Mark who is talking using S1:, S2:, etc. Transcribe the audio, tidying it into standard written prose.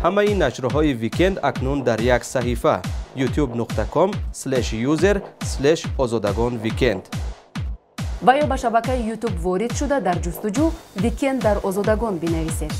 S1: Ҳамаи нашрҳои «Викенд» акнун дар як саҳифа: youtube.com/user/озодагонweekend.
S2: Ва ё ба шабакаи Ютуб ворид шуда, дар ҷустуҷӯ «Викенд дар Озодагон» бинависед.